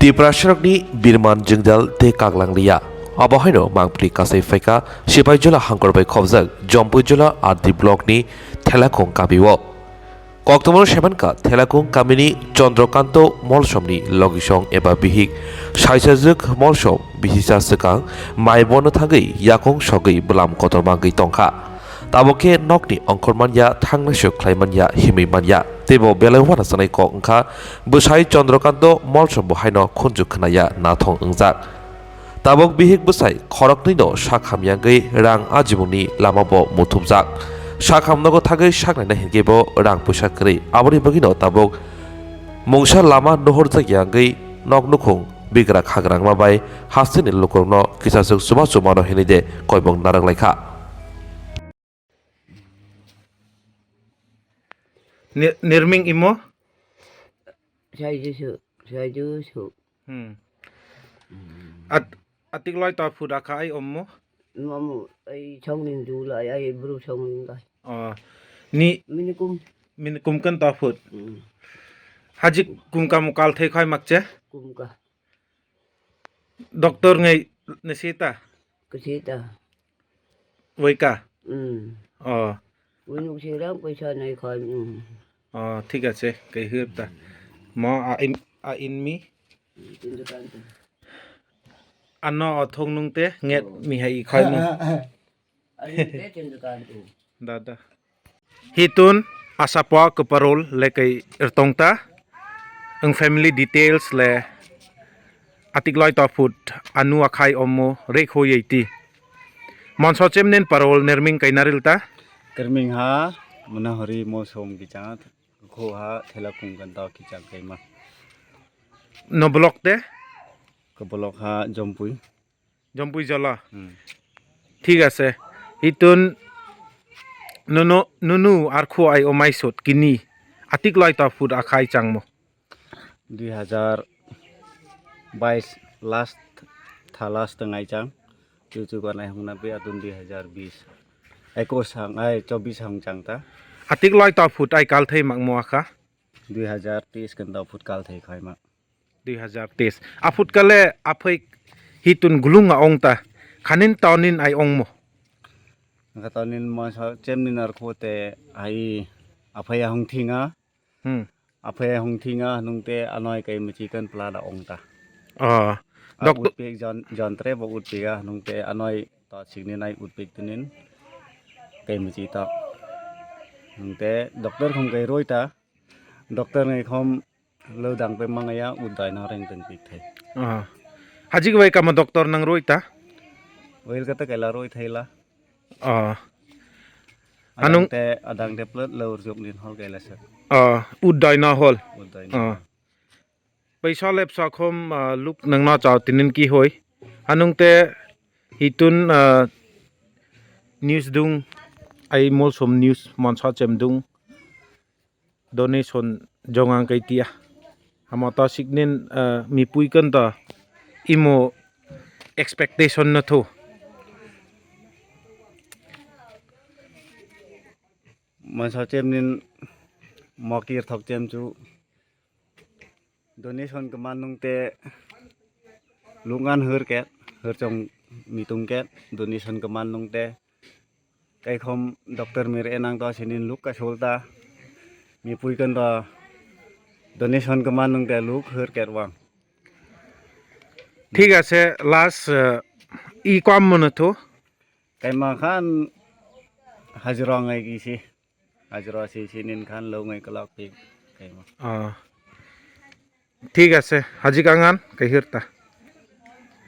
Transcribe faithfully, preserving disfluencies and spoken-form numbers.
Tiprasarokni birman jwngjal tei kaglang liya. Abo haino mangpili kasai phaikha Sipaijala hangkor bai khobjak Jompuijala R D block ni Thelakung kamio. Koktwmano saimankha Thelakung kamini Chandrakanta Molsomni logisong eba bihik saisajwk Molsom bisisa swkang mai bono thangwi yakung sogwi bwlam kotor mangwi tongkha. Tabuk khe nokni ongkhor manya, thangnaisuk khlai manya, himwi manya. Teibo belai uanasanai kok wngkha bwsai Chandrakanta Molsom bo haino khunju khwnaya nathong wngjak. Tabuk bihik bwsai khoroknwino sak hamyangwi rang ajimungni lama bo muthubjak. Sak hamnogo thangwi sak naina hinkhe bo rang puisa kwrwi. Aboni bagwino tabuk mungsa lama nuhurjak yangwi nok nukhung bigrak hagrangma bai hasteni lukurokno kisaswk chubachu mano hinwi de koimung narwk laikha. Ni-, Nirming imo? Saijusu, saijusu. Hmm. At-, atik lai ta phut akha ai ommo? Mamu, ai songling jula, ai, ai bru songling kai. Oh. Ni minikum. Minikum kan ta phut. Hmm. Hajik kum kamu kal thai khai makche? Kum ka. Doctor ngai nesita? Kesita. Wika? Hmm. Oh. Winuk sirang paisa nai khan. Hmm. Oh, thik ache, kai hir ta. Mo a in, a in mi? Tindu kantu. Ano othong nung te nget mi hai khai mo. Ari te tindu kantu. Dada. Hitun asapwa kwparul lekai rtongta. Ang family details le atik lai ta phut anu akhai omo rekho yei ti. Monso chemnen parol nerming kainaril ta. Kerming ha, muna hori mo som kichang, kho ha, thela kung kan ta kichang kaima. No block te? Ko block ha, Jompui. Jompui jala. Hmm. Thik ase. Itun nunu, nunu arkhu ai o maisot kini. Atik lai ta phut akhai changmo. Dui hazar bais last tha last tengai chang. Chuchu kanai hongna pe atun dui hazar bis. Ekos hang ai chobis hang chang ta. Atik lai ta phut ai kal thai makmo akha. Dui hazar teis kan ta phut kal thai khai ma. Dui hazar teis. Aphut kale aphai hitun gulung a ong ta. Khanin tonin ai ongmo. Nga tonin mo sa chemni nar khote ai aphai hong thinga. Hmm. Aphai hong thinga nung te anoi kai michi kan pla da ong ta. Ah. A doktor utpik jon, jontre bo utpiga nung te anoi to chikni nai utpik tinin kai michi ta. Nung te doktor khom kai roi ta. Doktor ngai khom lo dang pe mangaya udai na reng teng pik thai. Ah. Haji bai kama doktor nang roi ta? Oil kata kaila roi thai la. Ah. Adang anung te, adang te plot lo urjuk nin hol kaila sir. Ah, udai na hol. Udai na. Ah. Hol. Paisa lepsa khom, ah, luk nangna chao tinin ki hoi. Anung te hitun, ah, news dung, ai molsom news monsa chem dung. Donation jong ang kai tia. Hamo ta siknin, ah, mi pui kan ta imo expectation na tho. Monsa chem nin mokir thok chem chu. Donation keman nung te lungan hur ket, hur chong mitung ket, donation keman nung te. Kaikhom doctor mir enang to sinin luk ka sulta. Mi pui kan to donation keman nung te luk hur ket wang. Thik ase, last, eh, i kam mono tho. Kaima khan hajra ngai kisi. Hajra si sinin khan lo ngai kalak pi kaima. Ah. Thik ase, haji kangan, kahir ta.